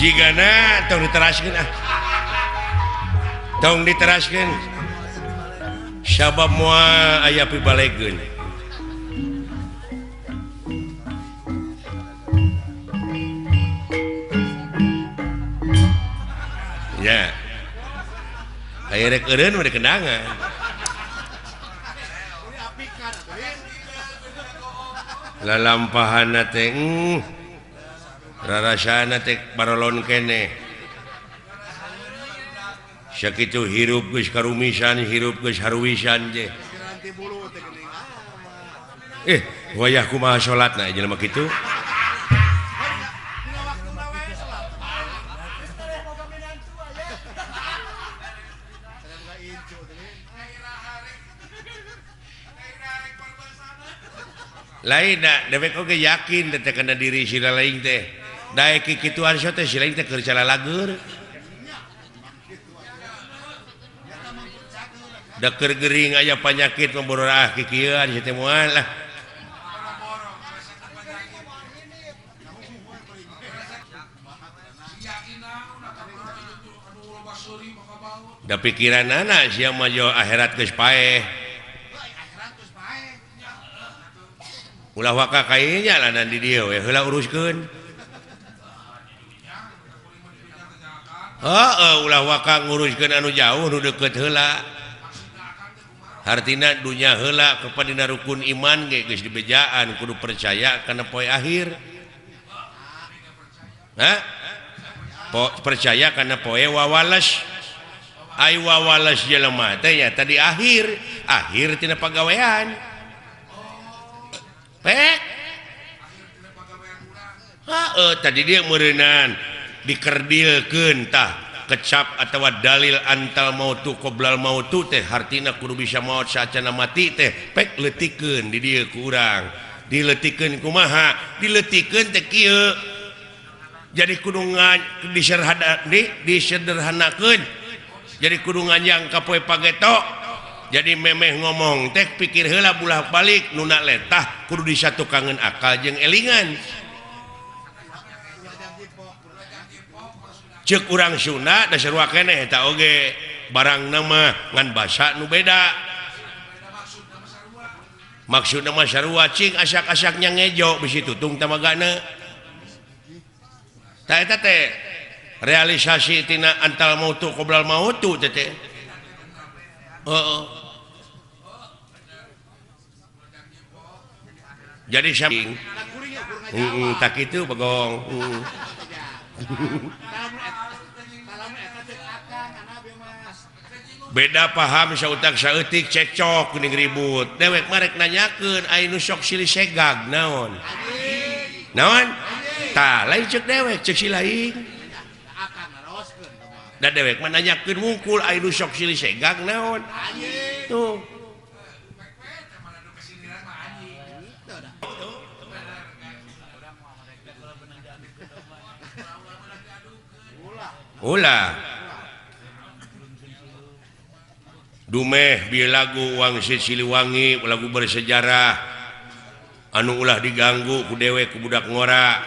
Jigana tong diteraskeun ah. Tong diteraskeun. Sabab moal aya pibalegeun. Ya. Aya rek eureun mah kenangan. Lalampahana teh rarasana teh barolon keneh. Sakitu hirup geus karumisan, hirup geus haruwisan teh. Wayah kumaha salatna jelema kitu? Lain da dewek oge yakin teh kana diri sila lain teh. Daek kikituan so teh sila teh keur calalager. Da keur gering aya panyakit mah kikieuan si teh moal lah. Da pikiranana sia mah jo akhirat geus paeh. Ulah waka kainya lanan di dieu we heula uruskeun. Heeh, ulah waka nguruskeun anu jauh nu deukeut heula. Hartina dunya heula kepada dina rukun iman ge geus dibejaan kudu percaya kana poe akhir. Hah? Percaya kana poe wawales. Ai wawales jelema teh nya tadi akhir, akhir tina pagawean. Pek. Heeh, tadi dia meureunan dikerdilkeun tah kecap atawa dalil antal mautu qoblal mautu teh hartina kudu bisa maot saacana mati teh pek leutikeun di dieu ku urang. Dileutikeun kumaha? Dileutikeun teh kieu. Jadi kudu disederhanakeun. Jadi kudu nganjang ka poe pageto. Jadi memeh ngomong teh pikir heula bulah balik nuna letah kudu disatukangeun akal jeung elingan. Ceuk urang Sunda da sarua keneh eta oge barang nama ngan basa nu beda. Maksudna mah sarua cing asak-asaknya ngejo bisi tutung tamagana. Tah eta teh realisasi tina antal mautu qoblal mautu teh teh. Heeh. Jadi saking tak itu bagong. Beda paham sautak saeutik cekcok geuning ribut. Dewek mah rek nanyakeun ai nu sok silih segag naon. Naon? Tah lain ceuk dewek ceuk si lain. Da dewek mah nanyakeun wungkul ai nu sok silih segag naon. Tuh. Ulah dumeh bieu lagu Wangsit Siliwangi lagu bersejarah anu ulah diganggu ku dewek ku budak ngora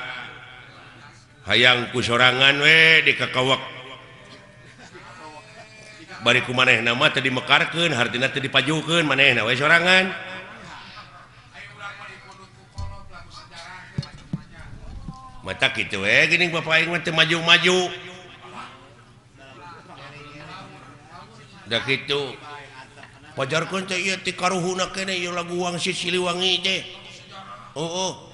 hayang ku sorangan we dikakawak bari ku manehna mah teu dimekarkeun hartina teu dipajukeun manehna we sorangan mata kitu we geuning bapak aing mah teu maju-maju. Da kitu pajarkeun teh ieu ti karuhuna keneh ieu lagu Wangsit Siliwangi teh. Oh,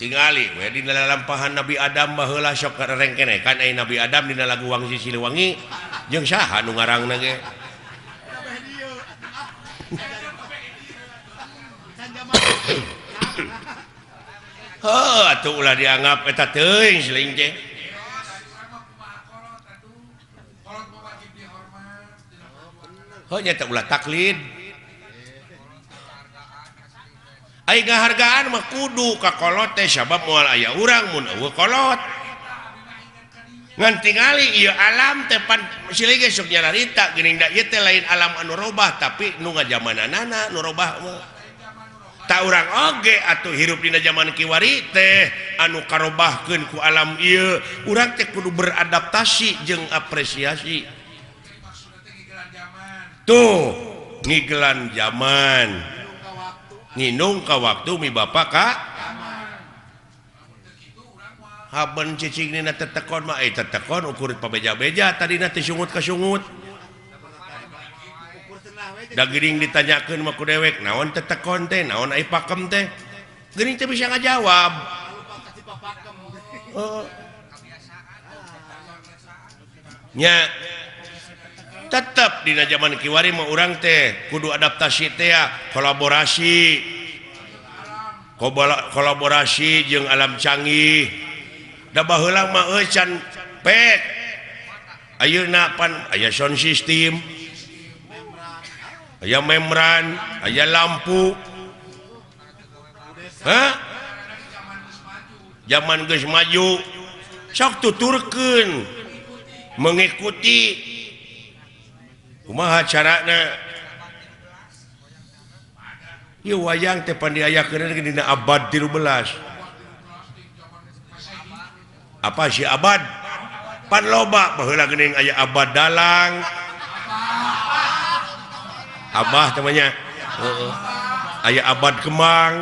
tingali we dina lalampahan Nabi Adam baheula sok rengkene kan ai Nabi Adam dina lagu Wangsit Siliwangi jeung saha nu ngarangna ge. Heuh atuh ulah dianggap eta teuing siling teh. Heuh nya teh ulah taklid. Ai ngahargaan mah kudu ka kolot teh sabab moal aya urang mun eueuh kolot. Ngan tingali ieu alam teh pan silih ge sok nyararita geuning da ieu teh lain alam anu robah tapi nu ngajamananana nu robah mah. Tak urang oge atuh hirup dina zaman kiwari teh anu karobahkeun ku alam ieu urang teh kudu beradaptasi jeung apresiasi. Tuh ngigelan zaman nginung ka waktu mi bapak ka haben cicing dina tetekon mah tetekon ukur pabeja-beja tadina teh sungut ka sungut. Da geuning ditanyakeun mah ku dewek naon tetekon teh naon ai pakem teh geuning teh bisa ngajawab. Nya tetep dina zaman kiwari mah urang teh kudu adaptasi teh kolaborasi kolaborasi jeung alam canggih. Da baheula mah euy can pek ayeuna pan aya sound system aya membran, aya lampu. Hah? Zaman geus maju sok tuturkeun mengikuti kumaha carana. Ieu wayang teh pan diayakeun dina abad 13. Apa sih abad? Pan loba baheula geuning aya abad dalang. Abah temannya aya abad kemang.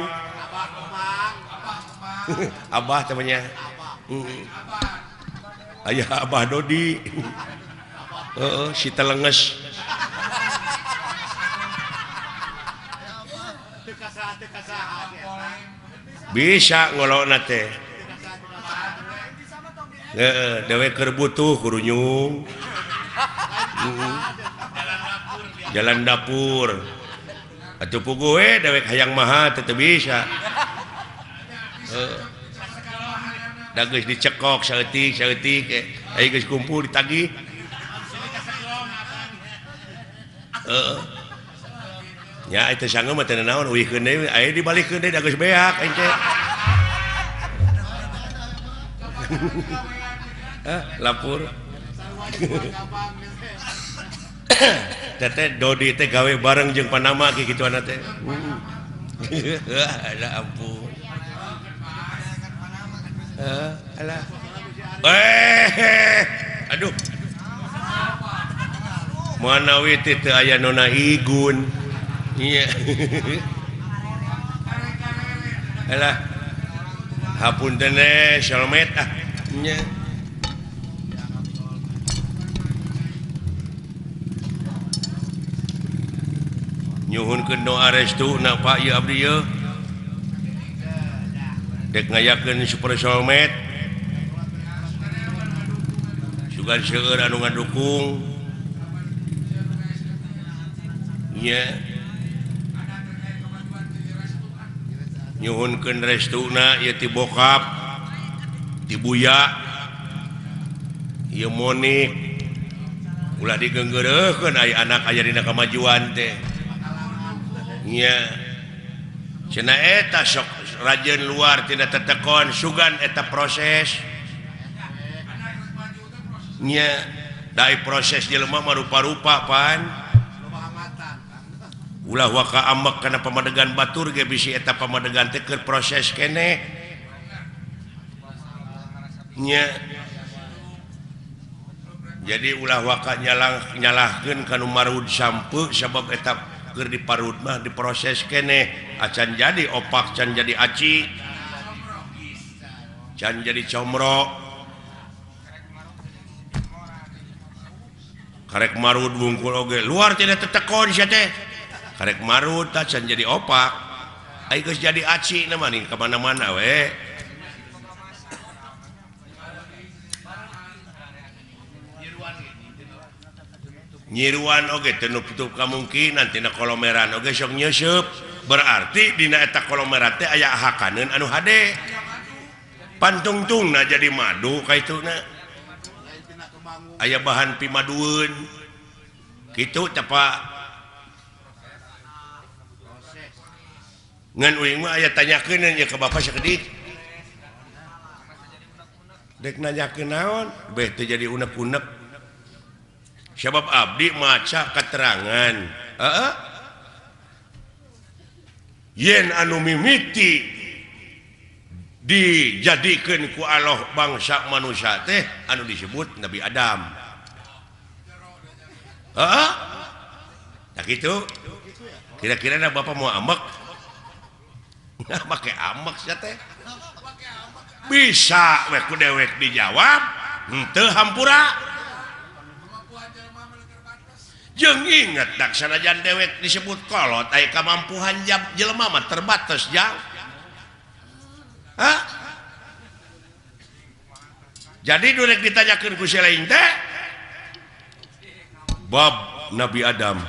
Abah temannya aya Abah Dodi. Si telenges. Bisa ngolokna teh. Heeh, dewek keur butuh kurunyung. Jalan dapur. Atuh puguh we dewek hayang maha teh teu bisa. Heeh. Da geus dicekok saeutik-saeutik aya geus kumpul ditagih. Heeh. Nya eta sange mah teu naon uihkeun deui aya dibalikeun deui da geus beak aing teh. Lapur. Teteh Dodi teh gawe bareng jeung Panama ki kituana teh. Alah ampun. Alah. Aduh. Manawi teh teu aya nona igun. Iya. Alah. Hapunten solmet ah. Nya. Nyuhunkeun doa restu na Pak ieu abdi ieu. Dek ngayakeun super solmet. Sugan seueur anu ngadukung. Nya. Nyuhunkeun restuna ieu ti bokap, ti buya, ieu Monik. Ulah digeunggeureuhkeun aya anak aya dina kamajuan teh. Nya. Cenah eta sok rajin luar tina tetekon sugan eta proses. Nya, da proses jelema mah rupa-rupa pan. Ulah waka amek kana pamadegan batur ge bisi eta pamadegan teh keur proses keneh. Nya. Jadi ulah waka nyalahkeun ka nu marud sampeu sabab eta keur diparud mah diproses keneh acan jadi opak, can jadi aci, can jadi comro. Karek marud wungkul oge luar tidak tetekon sia teh. Karek marud tah can jadi opak. Ai geus jadi aci na mah ka mana-mana we. Nyiruan oge teu nutup kamungkinan tina kolomeran oge sok nyeuseub. Berarti dina eta kolomeran teh aya hakaneun anu hade. Pantungtungna jadi madu kaituna. Aya bahan pimadueun. Kitu teh Pak. Ngan uing mah aya tanyakeun nya ka bapak sakedik. Dek nanyakeun naon? Beh teu jadi unek-unek. Sebab abdi maca keterangan. Heeh. Yen anu mimiti dijadikeun ku Allah bangsa manusia teh anu disebut Nabi Adam. Heeh. Tah kitu. Kira-kira na bapak mau ambek? Nah, make ambek sia teh. Bisa we ku dewek dijawab, henteu hampura. Jeung inget dak sanajan dewek disebut kolot aya kamampuhan jelema mah terbatas jang. Hah? Jadi durek ditanyakeun ku si lain teh bab Nabi Adam.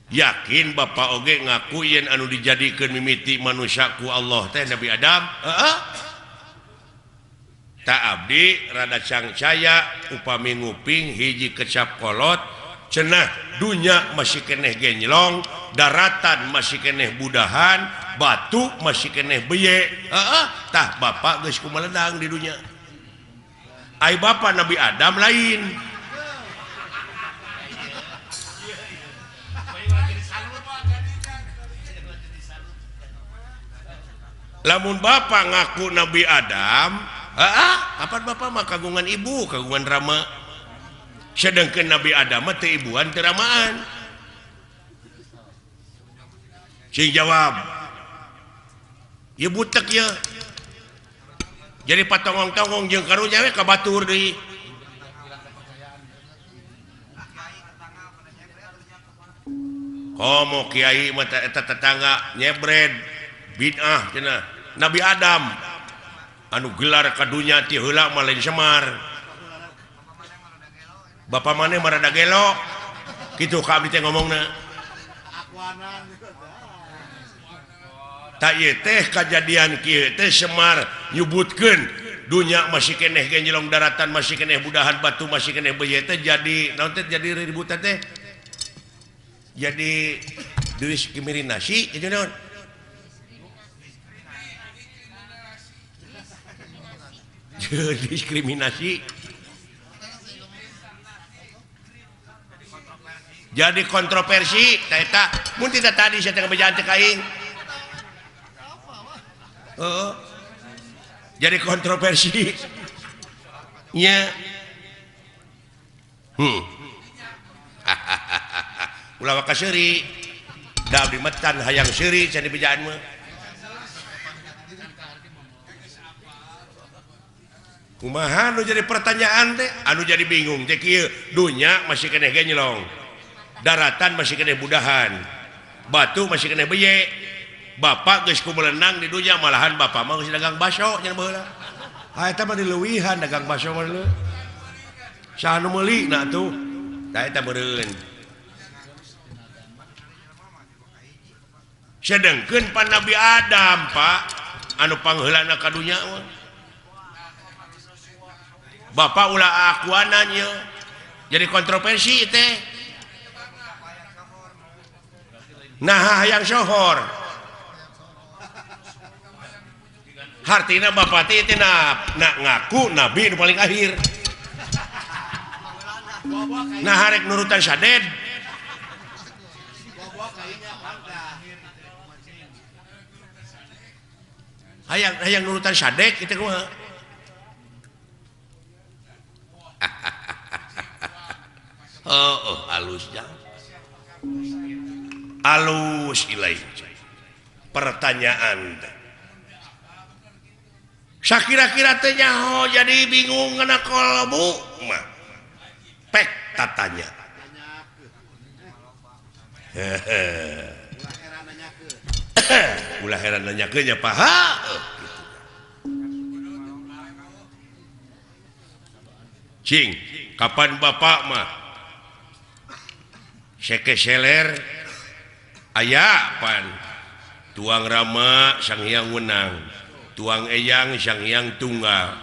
Yakin bapak oge ngaku yen anu dijadikeun mimiti manusia ku Allah teh Nabi Adam? Heeh. Tak abdi rada cangcaya upami nguping hiji kecap kolot cenah dunya masih keneh genjlong, daratan masih keneh budahan, batu masih keneh beye. Heeh, tah bapak geus kumaledang di dunya. Ai bapak Nabi Adam lain. Lamun bapak ngaku Nabi Adam, heeh, kapan bapak mah kagungan ibu, kagungan rama. Sedangkan Nabi Adam mah teu ibuan teu ramaan. Sing jawab. Ieu butek ye. Jadi patongong-tongong jeung karunya we ka batur deui. Komo kiai mah eta tetangga nyebred bid'ah cenah. Nabi Adam anu gelar ka dunya ti heula mah lain Semar. Bapak maneh mah rada gelo. Kitu ka abdi teh ngomongna. Tak ieu teh kajadian kieu teh Semar nyebutkeun dunya masih keneh genjelong, daratan masih keneh budahan, batu masih keneh beuye teh jadi naon teh jadi ributan teh. Jadi diskriminasi jadi naon? Diskriminasi. Jadi kontroversi ta eta mun tidak tadi saya teh bejaan teh ka aing. Heeh. Jadi kontroversi. Nya. Ulah waka seuri. Da abdi metan hayang seuri cenah bejaan mah. Kumaha nu jadi pertanyaan teh? Anu jadi bingung teh kieu, dunya masih keneh genjlong. Daratan masih keneh budahan. Batu masih keneh beye. Bapak geus kumelenang di dunya malahan bapak mah geus dagang baso nya baheula. Ha eta mah dileuwihan dagang baso mah leuh. Saha nu meuli na atuh? Tah eta meureun. Sedengkeun pan Nabi Adam, Pak, anu pangheulana ka dunya mah. Bapak ulah akuanan ye. Jadi kontroversi teh. Nah hayang sohor. Hartina bapak teh teh na ngaku nabi nu paling akhir. Nah harek nurutan saded. Hayang hayang nurutan sadek kitu kumaha? Oh, oh halus jang. Alus ilai. Pertanyaan teh. Sakira-kira teh nyaho jadi bingung ngana kolbu mah. Pek tatanya. Ulah heran nanyakeun nya paha. Cing, kapan bapak mah sekeseler aya pan tuang rama sang hyang wenang, tuang eyang sang hyang tunggal.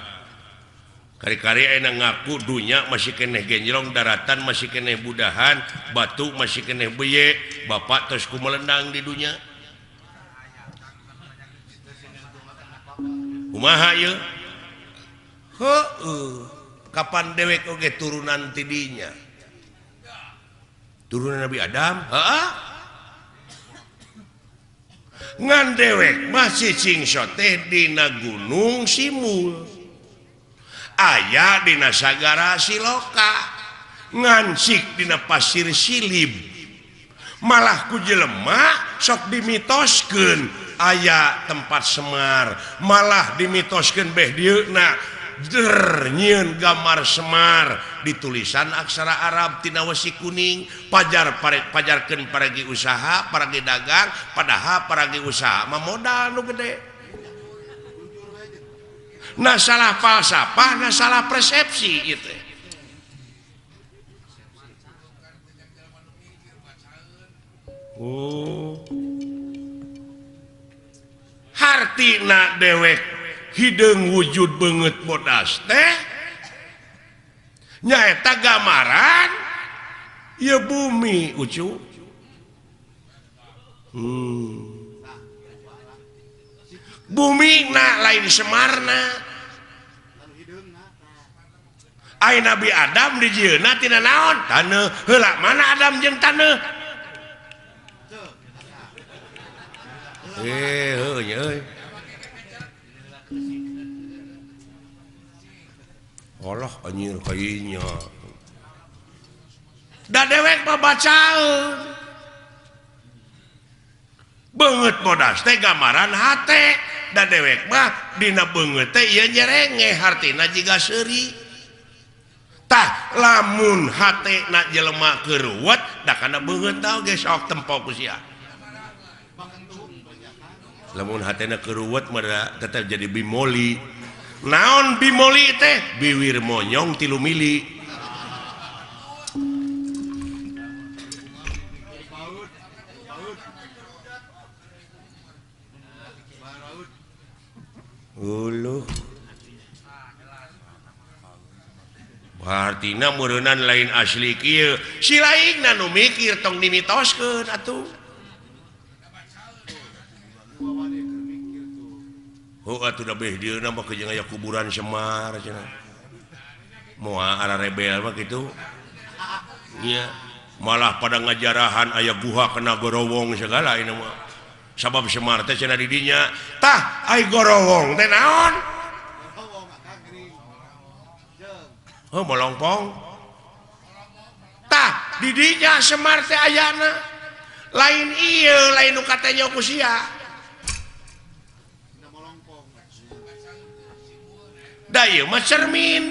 Kari-kari enak ngaku dunya masih keneh genjlong, daratan masih keneh budahan, batu masih keneh beye, bapak terus kumelendang di dunya. Kumaha ieu? Heueuh, kapan dewek oge turunan ti dinya? Turunan Nabi Adam. Heeh. Ngan dewek masih cingso teh dina Gunung Simul. Aya dina Sagara Siloka. Ngancik dina Pasir Silib. Malah ku jelema sok dimitoskeun aya tempat Semar, malah dimitoskeun beh dieuna der nyieun gambar Semar ditulisan aksara Arab tina wesi kuning pajar pajarkeun paragi usaha paragi dagang padahal paragi usaha mah modal nu gede. Nah salah falsafah, nah salah persepsi ieu teh. Oh. Hartina dewek hideung wujud beungeut bodas teh nyaeta gambaran ieu bumi ucu. Bumi na lain Semarna. Ai Nabi Adam dijieunna tina naon? Taneuh. Heula mana Adam jeung taneuh? Heuh nya euy. Allah anjir kayanya. Da dewek mah bacaeun. Beungeut bodas teh gambaran hate. Da dewek mah dina beungeut teh ieu nyerenge hartina jiga seuri. Tah lamun hate na jelema keuruwet da kana beungeut tah ge sok tempo ku sia. Lamun hatena keuruwet mah tetep jadi bimoli. Naon bimoli teh? Biwir monyong 3 mili. Uluh. Hartina meureunnan lain asli kieu. Si laingna nu mikir tong dimitoskeun atuh. Oh atuh da beh dieuna mah jeung aya kuburan Semar cenah. Moal ara rebel mah kitu. Nya malah pada ngajarahan aya guha kena gorowong segala ini mah. Sabab Semar teh cenah di dinya. Tah ai gorowong teh naon? Oh molongpong. Tah di dinya Semar teh ayana. Lain ieu lain nu katanya ku sia. Da ieu mah cermin.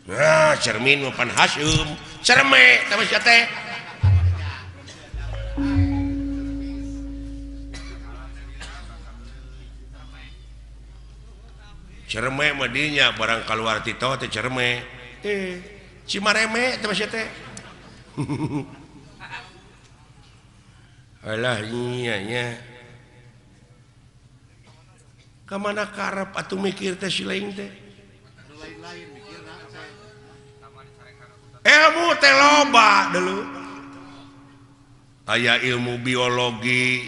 Nah, cermin mah pan haseum. Cerme tah mah sia teh. Cerme mah dinya barang kaluar ti tol teh cerme. Cimareme teh mah sia teh. Alah nya nya. Ka mana karep atuh mikir teh si lain teh. Ilmu teh loba dulu. Aya ilmu biologi,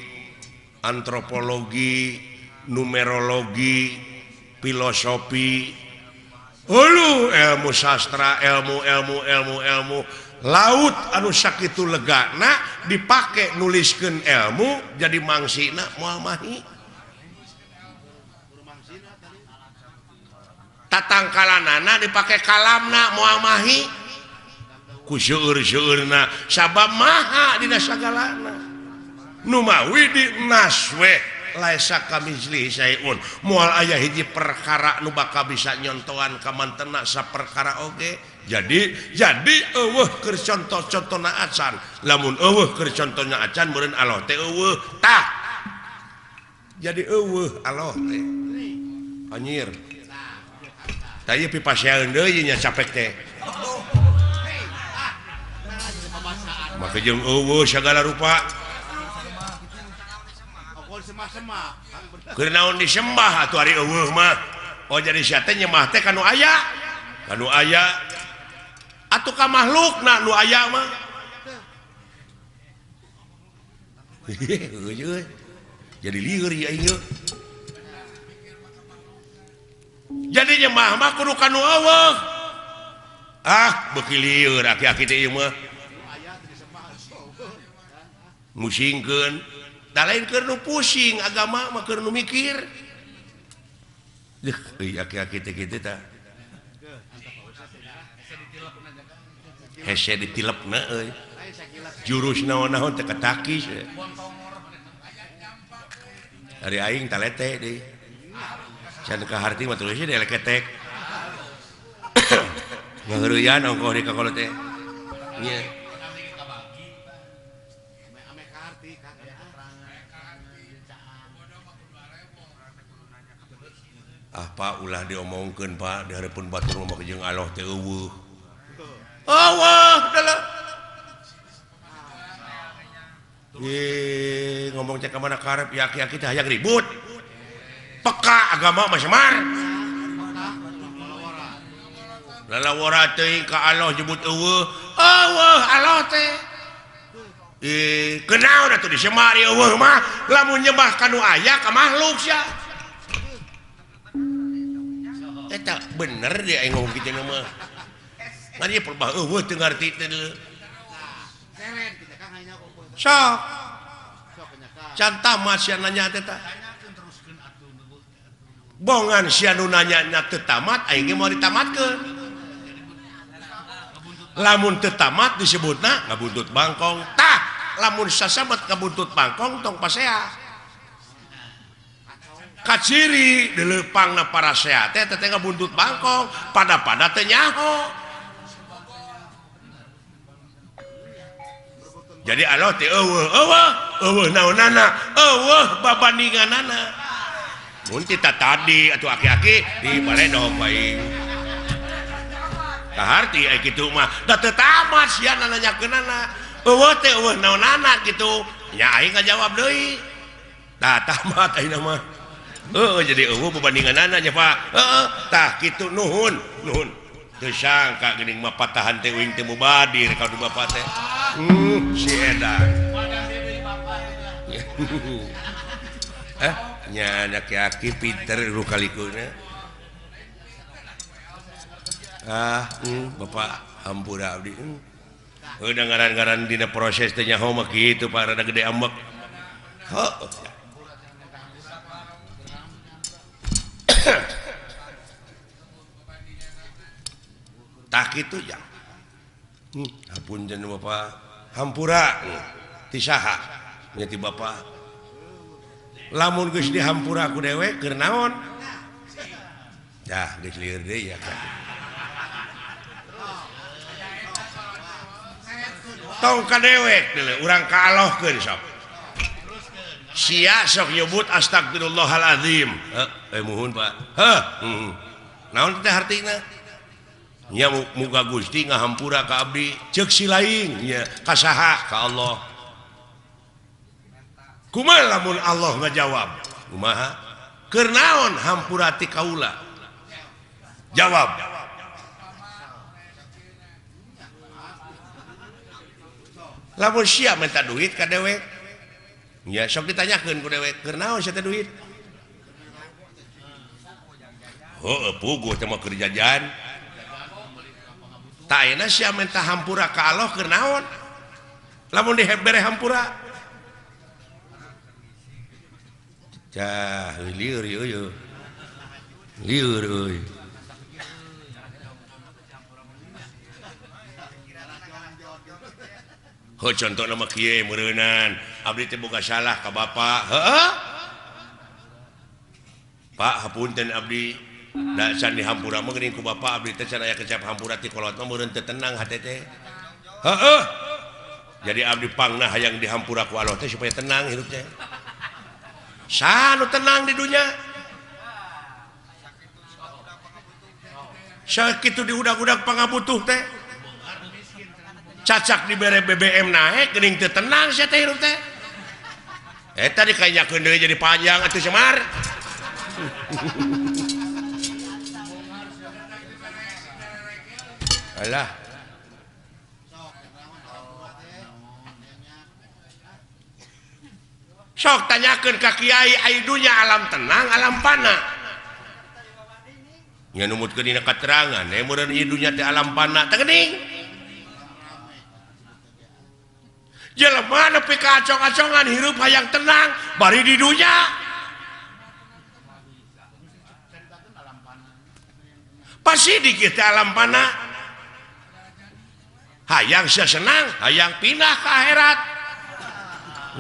antropologi, numerologi, filosofi, hulu ilmu sastra, ilmu ilmu ilmu ilmu laut anu sakitu legana dipake nuliskeun ilmu jadi mangsina moal mahi. Tatangkalanana dipake kalamna moal mahi ku seueur-seueurna sabab maha dina sagalana nu mawi di naswe laisa kamitslihi syai'un moal aya hiji perkara nu bakal bisa nyontoan ka mantena saperkara oge jadi eueuh keur contoh-contona acan lamun eueuh keur contohna acan meureun Allah teh eueuh tah jadi eueuh Allah teh anjir. Tah ieu pipasean deui nya capek teh. Make jeung eueuh sagala rupa. Keur naon disembah atuh ari eueuh mah. Oh jadi sia teh nyembah teh ka nu aya. Ka nu aya. Atuh ka makhlukna nu aya mah. Jadi lieur ieu aing. Jadi nyembah mah kudu ka nu eueuh. Ah beuki lieur aki-aki teh ieu mah. Musingkeun da lain keur nu pusing agama mah keur nu mikir. Deuh euy aki-aki teh kitu tah. Hese ditilepna euy. Jurus naon-naon teh katakis. Ari aing talete deui. Can kaharti mah tulisna dieleketek. Ngaheureuyan ongkoh di kakolot teh. Nya. Ah Pak ulah diomongkeun Pak di hareupeun batur mah jeung Allah teh eueuh. Eueuh dalah. Ye ngomong cek ka mana karep ya aki-aki teh hayang ribut. Peka agama mah semar. Lalawara teuing ka Allah nyebut eueuh. Eueuh Allah teh. Kunaon atuh disemar eueuh mah lamun nyembah ka nu aya ka makhluk sia. Eta bener dia aing ngomong kitu mah. Ngan ieu perbah eueuh teu ngarti teh deuleu. Sok. Can tamat sia nanya teh tah. Bongan sia nu nanya nya teu tamat aing ge moal ditamatkeun. Lamun teu tamat disebutna ngabuntut bangkong. Tah, lamun sasabat ngabuntut bangkong tong pasea. Kaciri dileupangna parasea teh teh ngabuntut bangkong, pada-pada teh nyaho. Jadi Allah teh eueuh, eueuh, eueuh naonana, eueuh babandinganana. Mun ti tadi atuh aki-aki di baledog bae. Kaharti ai kitu mah da teu tamat sia nanyakeunana. Eueuh teh eueuh naonana kitu. Nya aing ngajawab deui. Tah tamat ayeuna mah. Heeh jadi eueuh babandinganana nya Pak. Heeh tah kitu nuhun, nuhun. Teu sangka geuning mah patahan teh uing teh mubadir ka du bapa teh. Si edan. Nya aki-aki pinter ru kalikuna. Ah, Bapak hampura abdi. Udah ngaran-ngaran dina proses teh nyaho mah kitu Pak rada gede ambek. Heuh. Tah kitu ja. Hapunten Bapak, hampura ti saha? Nya ti Bapak. Lamun geus dihampura ku dewek keur naon? Dah geus lieur deui ya kan. Tong ka dewek deuleu urang ka Allahkeun sok. Sia sok nyebut astagfirullahalazim. Heuh, muhun Pak. Heuh, naon teh hartina? Nya muga Gusti ngahampura ka abdi, ceuk si lain nya ka saha? Ka Allah. Kumaha lamun Allah ngajawab? Kumaha? Keur naon hampura ti kaula? Jawab. Lamun sia minta duit ka dewek, nya sok ditanyakeun ku dewek, keur naon sia teh duit? Heueuh puguh teh mah keur jajan. Tah ayeuna sia minta hampura ka Allah keur naon? Lamun dibere hampura. Cah lieur ieu. Lieur euy. Heuh contohna mah kieu meureunan, abdi teh boga salah ka bapa. Heueuh. Pak hapunten abdi. Da can dihampura mah geuning ku bapa abdi teh can aya kecap hampura ti kolot mah meureun teu tenang hate teh. Heueuh. Jadi abdi pangna hayang dihampura ku Allah teh supaya tenang hidup teh. Saha nu tenang di dunya? Sakitu diudag-udag pangabutuh teh. Cacak dibere BBM naik geuning teu tenang sia teh hirup teh. Eta dikainyakeun deui jadi panjang atuh Semar. Alah. Sok tanyakeun ka kiai ai dunya alam tenang alam pana. Nya numutkeun dina katerangan meureun ieu dunya teh alam pana teh geuning. Jelema nepi ka acong-acongan hirup hayang tenang bari di dunya. Pasti di kita alam pana. Hayang sia senang, hayang pindah ke akhirat.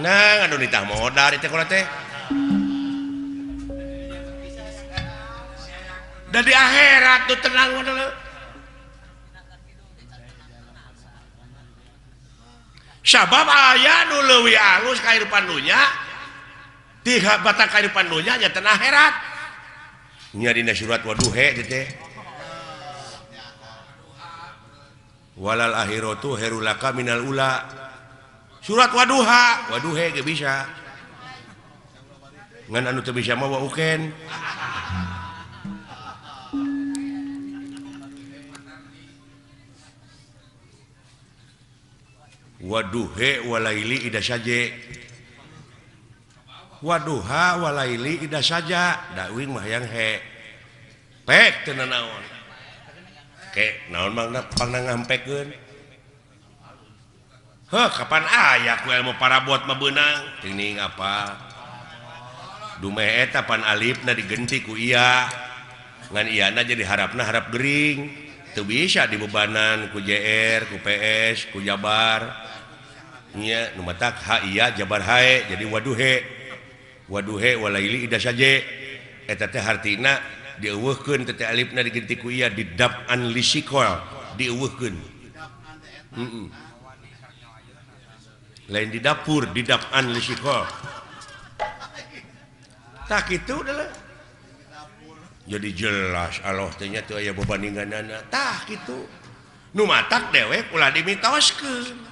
Nah, anu nitah modal teh kula teh. Da di akhirat tuh tenang modal. Sabab aya nu leuwih alus kahirupan dunya ti batang kahirupan dunya nya teh akhirat. Nya dina surat waduhe teh. Walal akhiratu khairul laka minal ula. Surat waduha, waduhe ge bisa. Ngan anu teu bisa mah wa uken. Waduhe walaili ida saje. Waduha walaili ida saja. Da uing mah hayang he. Pek teu nanaon. Ke naon mangna pangna ngampekeun. Heuh kapan aya ku ilmu parabot mah beunang. Tining apa? Dumeh eta pan alifna digenti ku iya. Ngan iyana jadi harapna harap gering. Teu bisa dibebanan ku JR, ku PS, ku Jabar. Nya nu matak ha iya Jabar hae jadi waduhe. Waduhe walaili ida saje. Eta teh hartina dieuweuhkeun teh alifna digenti ku iya didap'an lisikol dieuweuhkeun. Heeh. Lain di dapur didap'an lisikol. Tah kitu adalah. Jadi jelas Allah teh nya teu aya bebandinganana. Tah kitu. Nu matak dewek ulah dimitoskeun.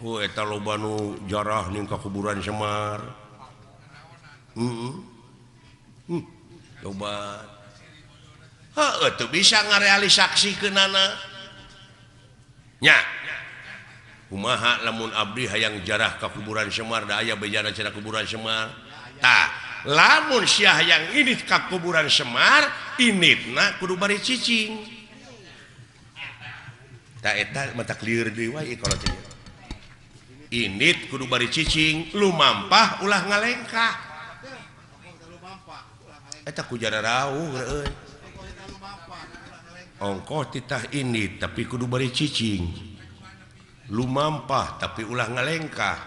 Hu eta loba nu jarah ning ka kuburan Semar. Heeh. Loba. Heuh teu bisa ngarealisaksikeunana. Nya. Kumaha lamun abdi hayang jarah ka kuburan Semar da aya bejana cenah kuburan Semar. Tah, lamun sia hayang indit ka kuburan Semar, inditna kudu bari cicing. Tah eta mata lieur deui wae kalau teh. Indit kudu bari cicing, lumampah ulah ngalengkah. Eta ku jara rauh euy. Ongkoh titah indit tapi kudu bari cicing. Lumampah tapi ulah ngalengkah.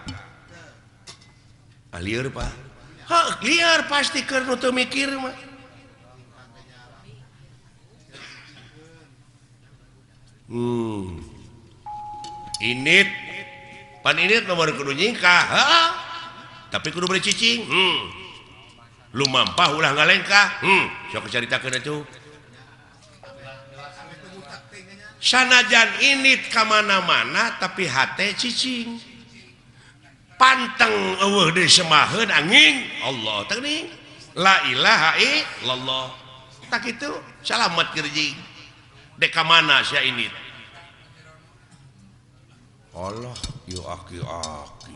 Ah lieur Pak. Heuh lieur pasti keur nu teu mikir mah. Indit pan indit nomor kudu nyingkah, heeh. Tapi kudu bari cicing. Lumampah ulah ngalengkah. Sok caritakeun atuh. Sanajan indit ka mana-mana tapi hate cicing. Panteng eueuh deui semaheun angin Allah teh geuning. La ilaha illallah. Tak kitu salamet kerjing. Dek ka mana sia indit? Allah yo aki-aki.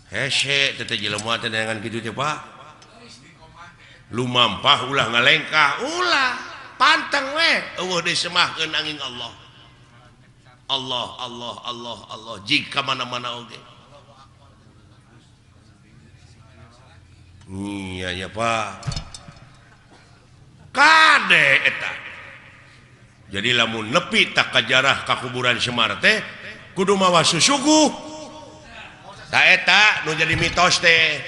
Hese teh jelema teh dengan kitu teh Pak. Lumampah ulah ngalengkah, ulah panteng we eueuh deui semahkeun angin Allah. Allah Allah Allah Allah jika mana-mana oge. Iya ya Pak. Kade eta. Jadi lamun nepi tak kajarah ka kuburan Semar teh kudu mawa susuguh. Ta eta nu jadi mitos teh.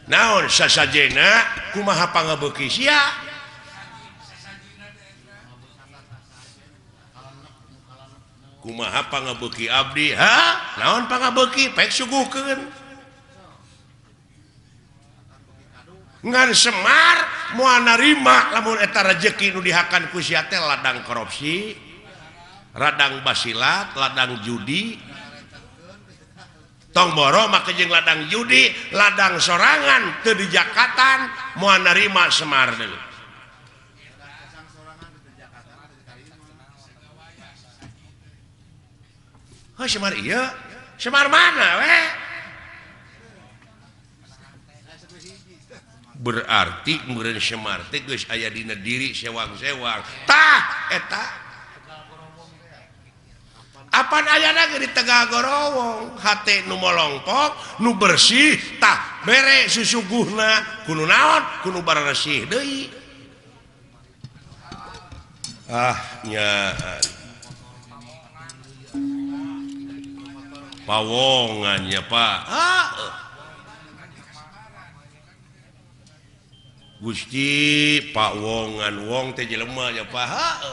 Naon sasajena kumaha pangabeuki sia? Kumaha pangabeuki abdi? Ha? Naon pangabeuki? Pek suguhkeun. Ngan Semar moal narima lamun eta rejeki nu dihakan ku sia teh ladang korupsi, ladang basilat, ladang judi. Tong boro make jeung ladang judi, ladang sorangan teu dijakatan moal narima Semar deui. Heuh Semar ieu, Semar mana we? Berarti meureun Semar teh geus aya dina diri sewang-sewang. Tah eta. Ayana ge di Tegal Gorowong hate nu molongpok nu bersih tah bere susuguhna kudu naon kudu baresih deui. Ah nya pawongan ya Pak. Ah Gusti Pak wongan wong teh jelema ya Pak.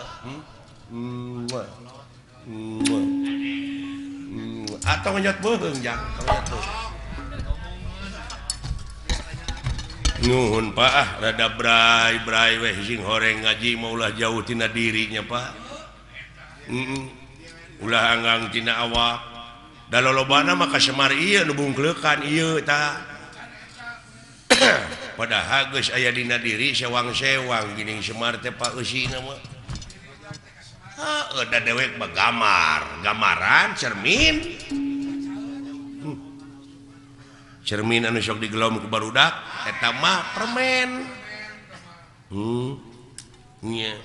Atau ngenyot beuheung jang, ngenyot beuheung. Nuhun Pak ah rada bray-bray weh sing horeng ngaji mah ulah jauh tina dirinya Pak. Ulah anggang tina awak. Da lolobana mah ka Semar ieu nu bungkleukan ieu tah. Padahal geus aya dina diri sewang-sewang geuning Semar teh Pak eusina mah. Heuh da dewek mah gamar, gambaran cermin. Cermin anu sok digelom ku barudak eta mah permen. Nya.